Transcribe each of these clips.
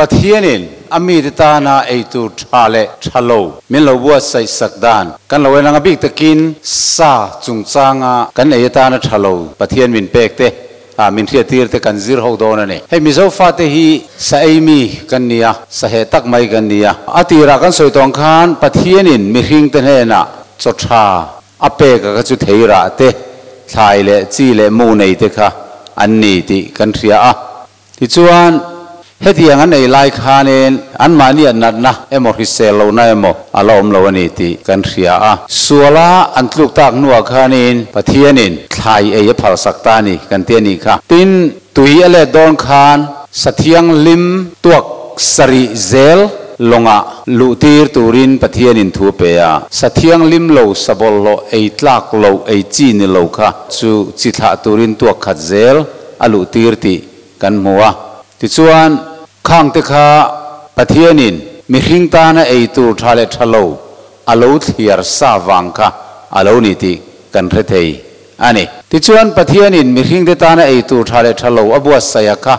Pathianin a mite tana eitur tha leh tha lo min lo buatsaih sak dan kan lo en ang a bik takin sa chungchanga kan ei atana tha lo Pathian min pek te ah min hriattir te kan zir ho dawn a ni. Hei Mizo fate hi sa ei mi kan ni a, sa heh tak mai kan ni a. A tirah kan sawi tawng khan Pathianin mihringte hnenah chaw tha a pek a kha chu thei rah te, thlai leh chi leh mu nei te kha an ni tih kan hria a. Tichuan, hetiang an ei lai khanin anmahni an natna emaw hrisel lohna emaw a la awm lo a ni tih kan hria a. Suala an tluk tak hnuah khanin Pathianin thlai ei a phalsak ta a ni kan ti a nih kha. Tin, tui a let dawn khan sathianghlim tuak sarih zel lawngah luhtir turin Pathianin thu a pe a. Sathianghlim lo sa bawlhhlawh ei tlak loh ei chi ni lo kha chu chi thlah turin tuak khat zel a luhtir tih kan hmu a. Tichuan, khangte kha Pathianin mihring tana ei tur tha leh tha lo a lo thliar sa vang kha a lo ni tih kan hre thei a ni. Tichuan, Pathianin mihringte tana ei tur tha leh tha lo a buatsaih a kha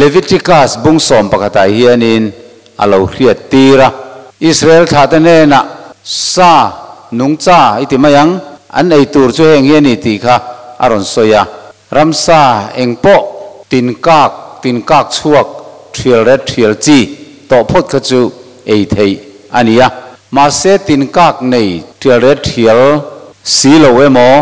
Leviticus bung sawm pakhatah hianin a lo hriat tir a. Israel thlahte hnenah sa nungcha i ti mai ang, an ei tur chu heng hi a ni tih kha a rawn sawi a. Ramsa eng pawh tin kak tin kak chhuak thial ret thial chi tawh phawt kha chu ei theih a ni a. Mahse tin kak nei thial ret thial si lo emaw,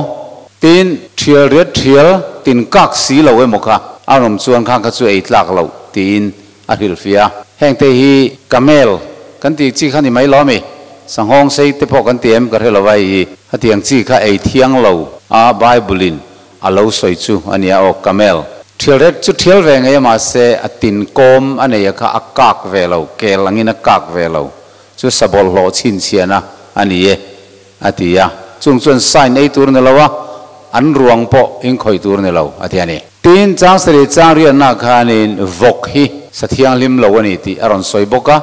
tin thial ret thial tin kak si lo emaw kha a awm chuan khang kha chu ei tlak loh tiin a hrilhfiah a. Hengte hi camel kan tih chi kha ni mai lo ami? Sanghawng sei te pawh kan ti em ka hre lo a hei hi. Hetiang chi kha ei thiang lo a Bible in A lo sawi chu a nia aw Camel. Thial ret chu thial ve ngei a mahse a tin kawm a nei a kha a kak ve lo, kel angin a kak ve lo. Chu sa bawlhhlawh chhinchhiahna a ni e a ti a. Chung chuan sign ei tur ni lo a, an ruang pawh inkhawih tur ni lo a ti a ni. Tin, Changsari chang riatna khanin vawk hi sa thianghlim lo a ni tih a rawn sawi bawk a.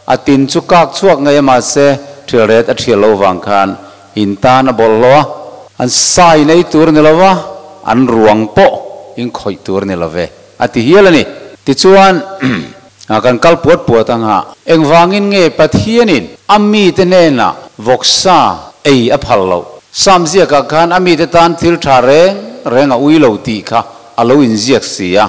A tin chu kak chhuak ngei a mahse thial ret a thial lo vang khan In tan a bawlhhlawh a, an sa in ei tur ni lo va, an ruang pawh in khawih tur ni lo ve, a ti hial a ni. Tichuan, kan kal puat puat ang a, engvangin nge Pathianin a mite hnenah vawksa ei a phal loh? Sam ziakah khan a mite tan thil tha reng reng a ui lo tih kha a lo inziak si a.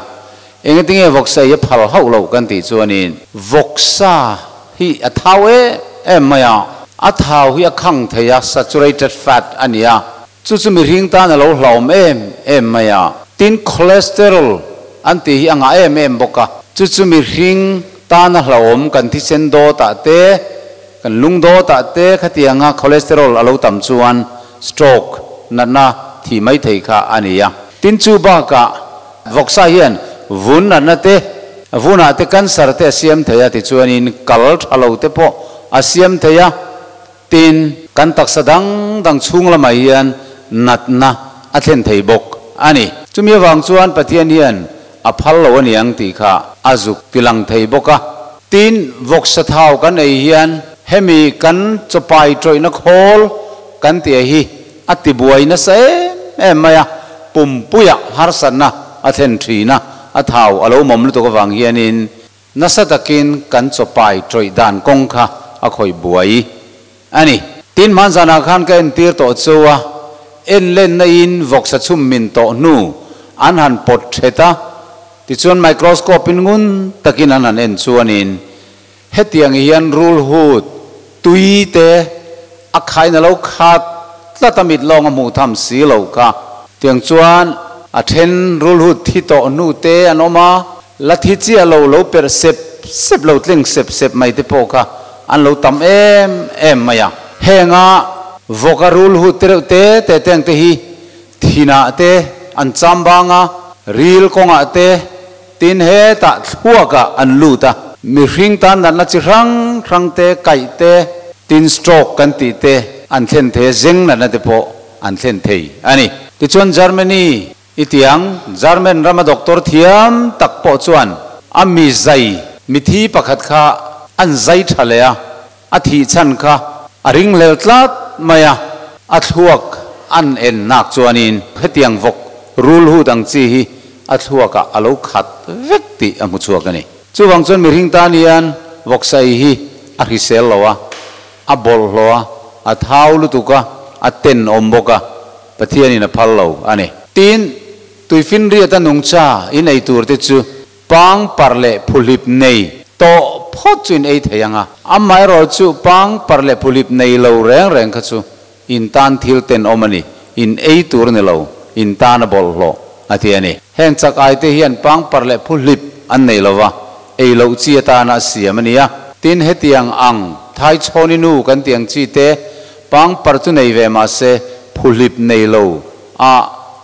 Engatinge vawksa ei a phal hauh loh kan tih chuanin, vawksa hi a thau em em mai a, a thau hi a khang thei a, saturated fat a ni a, chu chu mihring tan a lo hlauhawm em em mai a, tin cholesterol an tih hi a ngah em em bawk a, chu chu mihring tan a hlauhawm kan thisen dawtah te, kan lung dawtah te khatianga cholesterol a lo tam chuan stroke natna thih mai thei kha a ni a, tin chu bakah vawksa hian vun natna te, Vunah te cancer te a siam thei a, tichuanin kal tha lo te pawh a siam thei a, tin kan taksa dang dang chhung lamah hian natna a thlen thei bawk a ni. Chumi avang chuan Pathian hian a phal lo a ni ang tih kha a zuk tilang thei bawk a. Tin, vawksa thau kan ei hian hemi kan chawpai tawihna khawl kan tih hi a tibuai nasa em em mai a, pumpuia harsatna a thlen thin a, a thau a lo mawm lutuk avang hianin nasa takin kan chawpai tawih dan kawng kha a khawih buai a ni. Tin, hmanzanah khan ka entir tawh chu a, en lenna in vawksa chhum min tawh hnu an han pawt thet a, tichuan microscope in ngun takin an han en chuanin Hetiang hian rulhut tui te a khain a lo khat tlat a mit lawng a hmuh tham si lo kha. Tiang chuan a then rulhut thi tawh hnu te an awm a, la thi chiah lo lo perh sep sep lo tling sep sep mai te pawh kha an lo tam em em mai a. Henga vawka rulhut te reuh te te teng te hi thinah te an cham bang a, ril kawngah te Tin hetah thluakah an lut a. Mihring tan natna chi hrang hrang te, kaih te, tin stroke kan tih te an thlen thei a, zeng natna te pawh an thlen thei a ni. Tichuan Germany i ti ang, German rama doctor thiam tak pawh chuan a mi zai mithi pakhat kha an zai tha leh a, a thih chhan kha a ringhlel tlat mai a, a thluak an en nak chuanin hetiang vawk rulhut ang chi hi a thluakah a lo khat vek tih a hmu chhuak a ni. Chuvang chuan mihring tan hian vawksa ei hi a hrisel lo a, a bawlhhlawh a, a thau lutuk a, a tenawm bawk a, Pathianin a phal lo a ni. Tin, tuifinriata nungcha in ei tur te chu pangpar leh phuhlip nei tawh phawt chu in ei thei ang a, amaherawhchu pangpar leh phuhlip nei lo reng reng kha chu In tan thil tenawm a ni, in ei tur a ni lo, in tan a bawlhhlawh, a ti a ni. Heng chak aite hian pangpar leh phuhlip an nei lo va, ei loh chi atana a siam a ni a. Tin, hetiang ang Thaichhawni nu kan tih ang chi te, pangpar chu nei ve mah se phuhlip nei lo a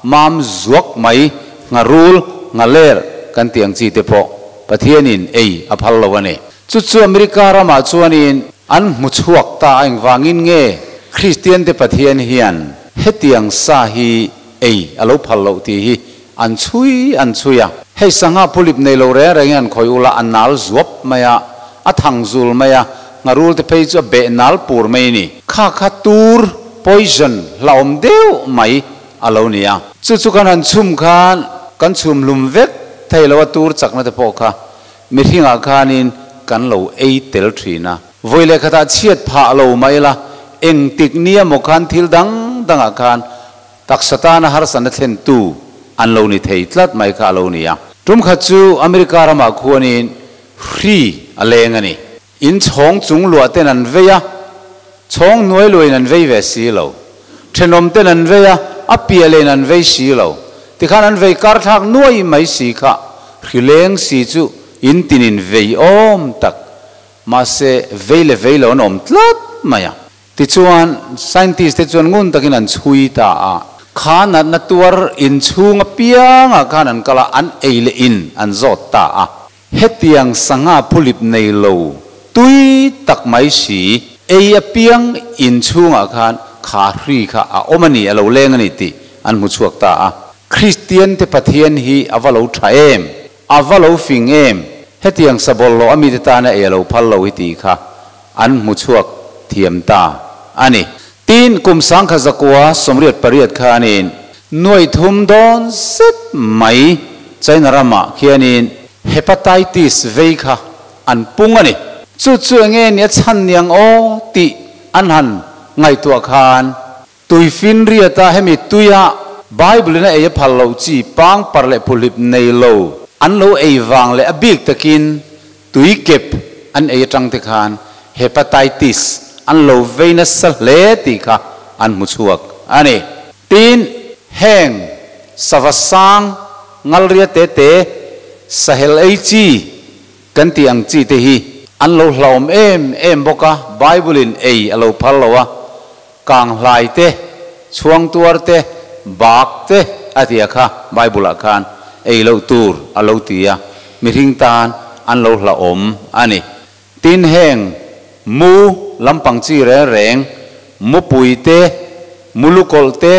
mam zuak mai, ngharul, nghaler kan tih ang chi te pawh Pathianin ei a phal lo a ni. Chu chu America ramah chuanin an hmu chhuak ta a, engvangin nge Kristiante Pathian hian hetiang sa hi ei a lo phal loh tih hi an chhui an chhui a. Hei sangha phulip nei lo reng rengin an khawih ula a nal zuap mai a, a thang zul mai a, ngharul te phei chu a beh nal pur mai a ni. Kha kha tur, poison, hlauhawm deuh mai a lo ni a. Chu chu kan han chhum khan kan chhum hlum vek thei lo a, tur chakna te pawh kha Mihringah khanin kan lo ei tel thin a, vawi leh khatah chhiat phah lo mah ila, engtik nia maw khan thil dang dangah khan taksa tana harsatna thlentu an lo ni thei tlat mai kha a lo ni a. Tum khat chu America ramah khuanin hri a leng a ni. In chhawng chung luah ten an vei a, chhawng hnuai luahin an vei ve si lo. Thenawm ten an vei a, a piah lehin an vei si lo. Tikhan an vei kar thlak nuai mai si kha hrileng si chu in tinin vei awm tak. Mahse, vei leh vei lo an awm tlat mai a. Tichuan, scientist te chuan ngun takin an chhui ta a. Kha natna tuar inchhung apiangah khan an kal a, an ei leh in an zawt ta a. Hetiang sangha phulip nei lo tui tak mai si, ei apiang in chhungah khan kha hri kha a awm a ni, a lo leng a ni tih an hmu chhuak ta a. Kristiante Pathian hi a va lo tha em? A va lo fing em? Hetiang sabawlhlawh a mite tana ei a lo phal lo hi tih kha an hmu chhuak thiam ta a ni. Tin, kum 1988 khanin nuaithum dawn zet mai China ramah khianin Hepatitis vei kha an pung a ni. Chu chu enge ni a chhan niang aw tih an han ngaihtuah khan Tuifinriata hemi tuia Bible-in a ei a phal loh chi pangpar leh phuhlip nei lo an lo ei vang leh a bik takin tuikep an ei atang te khan Hepatitis an lo vei nasa hle tih kha an hmu chhuak a ni. Tin, heng sava sang ngalria te te, sahel ei chi kan tih ang chi te hi an lo hlauhawm em em bawk a, Bible-in ei a lo phal lo a, kanghlai te, chhuangtuar te, bak te a tia kha Bible-ah khan ei loh tur a lo ti a, mihring tan an lo hlauhawm a ni. Tin, heng mu lampang chi reng reng, mupui te, mulukawlh te,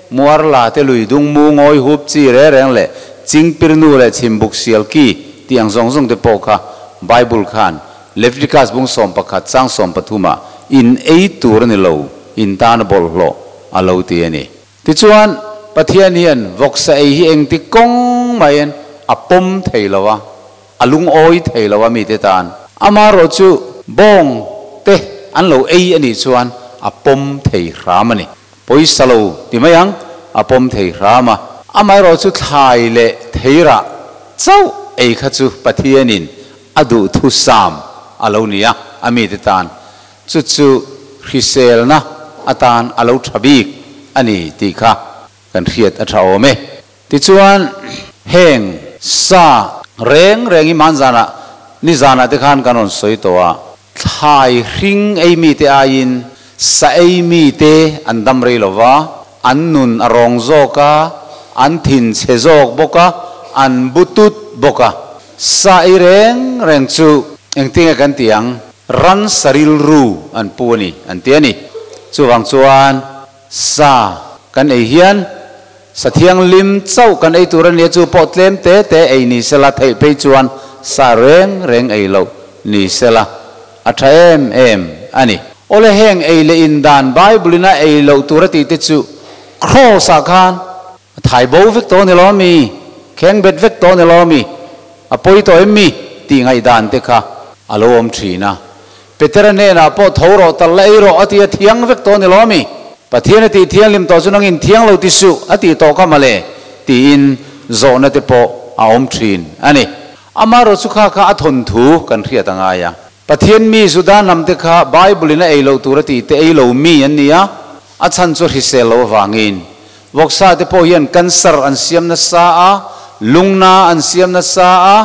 muarla te, luidung mu ngawi hup chi reng reng leh chingpirnu leh chhimbuk sial ki tih ang zawng zawng te pawh kha Bible khan Leviticus bung 11 chang 13 ah in ei tur a ni lo, in tan a bawlhhlawh a lo ti a ni. Tichuan, Pathian hian vawksa ei hi engti kawng maiin a pawm thei lo a, a lungawi thei lo a mite tan. Amaherawh chu bawng te an lo ei a nih chuan a pawm thei hram a ni. Pawisa lo ti mai ang, a pawm thei hram a. Amaherawh chu thlai leh theirah chauh ei kha chu Pathianin a duhthusam a lo ni a, a mite tan. Chu chu hriselna atan a lo tha bik a ni tih kha kan hriat a tha awm e. Tichuan, heng sa reng reng hi hmanzanah, nizanah te khan kan rawn sawi tawh a, thlai hring ei mite aiin sa ei mite an dam rei lo va, an nun a rawng zawk a, an thinchhe zawk bawk a, an butut bawk a. Sa ei reng reng chu engtinge kan tih ang? Ransa rilru an pu a ni, an ti a ni. Chuvang chuan sa kan ei hian sa thianghlim chauh kan ei tur a nia, chu pawh tlem te te ei ni sela, theih phei chuan sa reng reng ei loh ni sela a tha em em a ni. Awle heng ei leh in dan Bible in a ei loh tur a tih te chu Cross ah khan a thai bo vek tawh a ni lo ami? Kheng bet vek tawh a ni lo ami? A pawi tawh em mi? tih ngaihdan te kha a lo awm thin a. Petera hnenah pawh tho rawh tal la ei rawh a ti a, thiang vek tawh a ni lo ami? Pathian a tih thianghlim tawh chu nangin thiang lo ti suh a tih tawh kha mawle tiin zawhna te pawh a awm thin a ni. Amaherawhchu kha kha a thawnthu kan hriat a ngai a. Pathian mi Juda hnam te kha Bible in a ei loh tur a tih te ei lo mi an ni a, a chhan chu hrisel loh avangin. Vawksa te pawh hian cancer an siam nasa a, lungna an siam nasa a,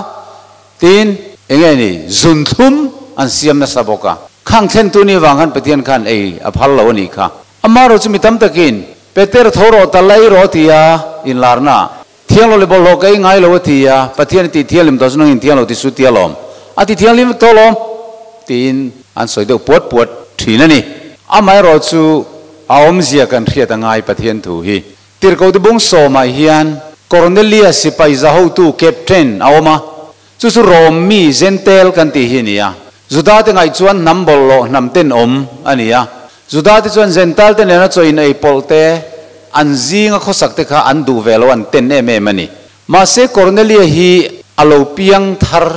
Tin, enge ni, zunthlum an siam nasa bawk a. Khang thlentu ni avang khan Pathian khan ei a phal lo a nih kha. Amaherawh chu mi tam takin, Peter tho rawh ta la ei rawh a ti a, inlarna thianglo leh bawlhhlawh ka ei ngai lo a ti a, Pathian a tih thianghlim tawh chu nangin thianglo ti su tia lawm, a ti thianghlim vek tawh lawm tiin an sawi deuh puat puat thin a ni. Amaherawh chu a awmzia kan hriat a ngai Pathian thu hi. Tirhkohte bung sawmah hian Cornelius sipai za hotu, captain, a awm a, chu chu Rom mi, Gentile, kan tih hi a ni a. Judate ngaih chuan hnam bawlhhlawh, hnam tenawm a ni a. Judate chuan Gentile te nena chaw in ei pawlh te, an zinga khawsak te kha an duh ve lo, an ten em em a ni. Mahse Cornelia hi a lo piang thar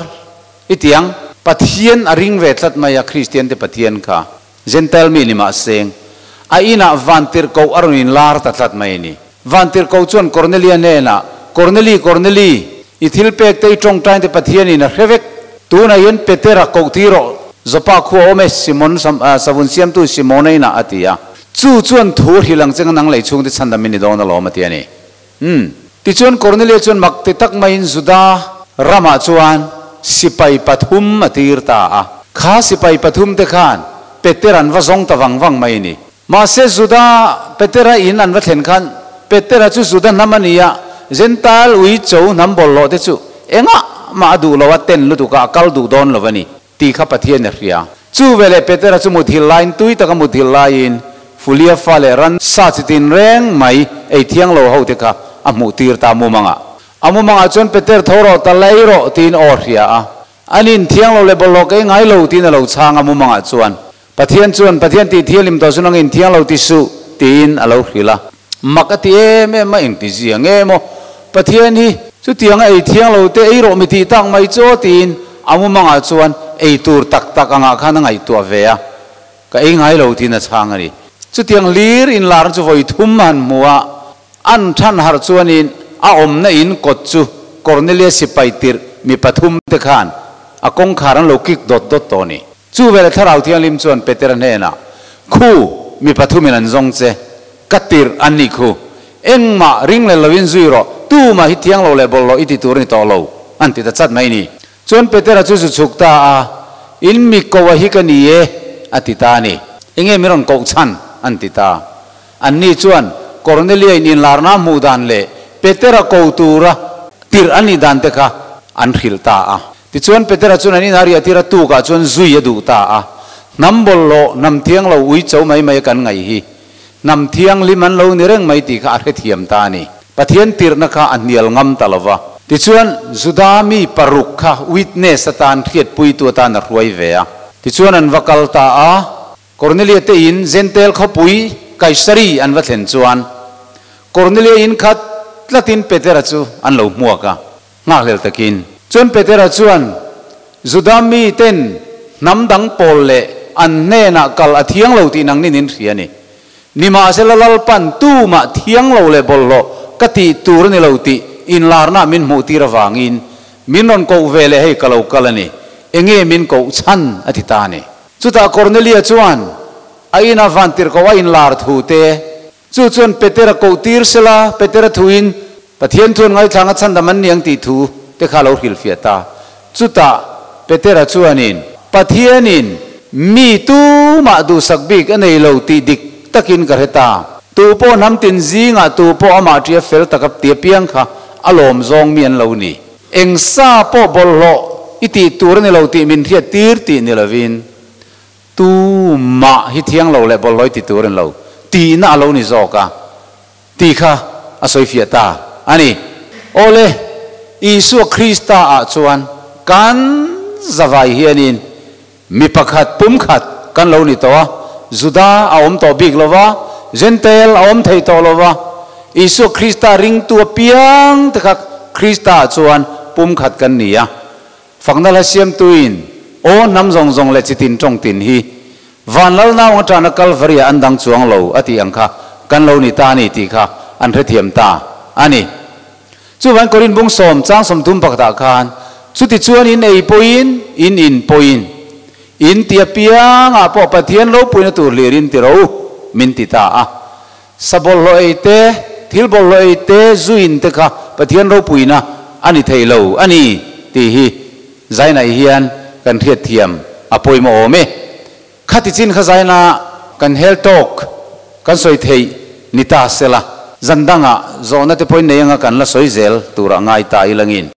i tiang, Pathian a ring ve tlat mai a, Kristian te Pathian kha. Gentile mi ni mah seng, a inah vantirhkoh a rawn inlar ta tlat mai a ni. Vantirhkoh chuan Kornelia hnenah, Korneli, Korneli, i thil pek te i tawngtain te Pathianin a hre vek. Tunah hian Petera koh tir rawh, Jopa khua awm e, Simon, savun siamtu Simona inah, a ti a. Chu chuan thu a hrilh ang che nga nang lei chhungte chhandam in ni dawn alawm, a ti a ni. Umm. Tichuan Kornelia chuan mak ti tak maiin Juda ramah chuan sipai pathum a tir ta a. Kha sipai pathum te khan Peter an va zawng ta vang vang mai a ni. Mahse Juda Petera in an va thlen khan Petera chu Juda hnam a ni a, Gentile ui cho hnam bawlhhlawh te chu engah mah a duh lo a, ten lutuk a, a kal duh dawn lo a ni. Tih kha Pathian a hria. Chu veleh Petera chu muthilh laiin tui taka muthilh laiin Fulia fa leh ran sa chi tin reng mai ei thiang lo ho te kha a hmuh tir ta mumangah. A mumangah chuan Peter tho rawh ta lei rawh tiin aw hria a. An in thiang lo leh bawlhhlawh ka ei ngai lo tiin a lo chhang a mumangah chuan. Pathian chuan Pathian tih thianghlim tawh chu nang in thiang lo ti suh tiin a lo hrilh a. Mak a ti em em a, engti zia nge maw Pathian hi chutianga ei thiang lo te ei rawh mi tih tak mai chu aw tiin a mumangah chuan ei tur tak tak angah khan a ngaihtuah ve a, ka ei ngai lo tiin a chhang a ni. Chutiang hlir inlarna chu vawi thum a han hmu a, an than harh chuanin a awmna in kawt chu Cornelius sipai tirh mi pathum te khan a kawngkhar an lo kik dawt dawt tawh a ni. Chu veleh Thlarau Thianghlim chuan Petera hnenah, Khu, mi pathumin an zawng che, ka tirh an nih khu. Engmah ring leh loin zui rawh, tumah hi thiang lo leh bawlhhlawh i ti tur a ni tawh lo, an ti ta chat mai ni. Chuan Petera chu zu chhuk ta a, In mi koh a hi ka ni e, a ti ta a ni. Enge mi rawn koh chhan? an ti ta. Anni chuan Kornelia in inlarna hmuh dan leh Petera ko tura tirh an nih dan te kha an hrilh ta a. Tichuan Petera chuan an inah riah tir a tukah chuan zui a duh ta a. Hnam bawlhhlawh, hnam thiang lo ui cho mai mai a kan ngaih hi. Hnam thianghlim an lo ni reng mai tih kha a hrethiam ta a ni. Pathian tirhna kha a hnial ngam ta lo va. Tichuan Juda mi paruk kha witness atan hriatpuitu atan a hruai ve a. Tichuan an va kal ta a. Kornelia te in Gentile khawpui Kaisari an va thlen chuan Kornelia in khat tlatin Petera chu an lo hmuak a, nghakhlel takin. Chuan Petera chuan Juda mi ten hnam dang pawl leh an hnenah kal a thiang lo tih nang nin in hria a ni. Nimahsela Lalpan tumah thiang lo leh bawlhhlawh ka tih tur a ni lo tih inlarna min hmuh tir avangin min rawn koh ve leh hei ka lo kal a ni. Enge min koh chhan a ti ta a ni. Chutah Kornelia chuan a ina vantirhkoh a inlar thu te, chu chuan Petera koh tir sela, Petera thuin Pathian thuan ngaithlang a chhandam an ni ang tih thu te kha a lo hrilhfiah ta. Chutah Petera chuanin, Pathianin mi tumah duhsak bik a nei lo tih dik takin ka hre ta. Tu pawh hnam tin zingah tu pawh amah ṭia fel taka ti apiang kha a lawm zawng mi an lo ni. Eng sa pawh bawlhhlawh i tih tur a ni lo tih min hriat tir tih ni lovin, tu mah hi thiang lo leh bawlhhlawh i ti tur a ni lo tihna a lo ni zawk a tih kha a sawi fiah ta a ni. Awle, Isua Krista ah chuan kan zavai hianin mi pakhat pumkhat kan lo ni tawh a, Juda a awm tawh bik lo va, Gentile a awm thei tawh lo va, Isua Krista ringtu apiang te kha Krista ah chuan pumkhat kan ni a. Fakna hla siamtuin aw hnam zawng zawng leh chitin tawng tin hi van lal naung atana Kalvaria an dang chuang lo a tih ang kha kan lo ni ta a ni tih kha an hrethiam ta a ni. Chuvain Korin bung sawm chang 30 pakhatah khan chutichuan in ei pawhin in in pawhin in ti apiangah pawh Pathian ropuina tur hlirin ti ro min ti ta a. Sa bawlhhlawh ei te, thil bawlhhlawh ei te, zu in te kha Pathian ropuina a ni thei lo a ni tih hi Zainai hian kan hriatthiam a pawimawh awm e. Khati chin kha Zaina kan hel tawk kan sawi theih ni ta sela, zan dangah zawhna te pawhin nei anga kan la sawi zel turah ngai ta ilangin.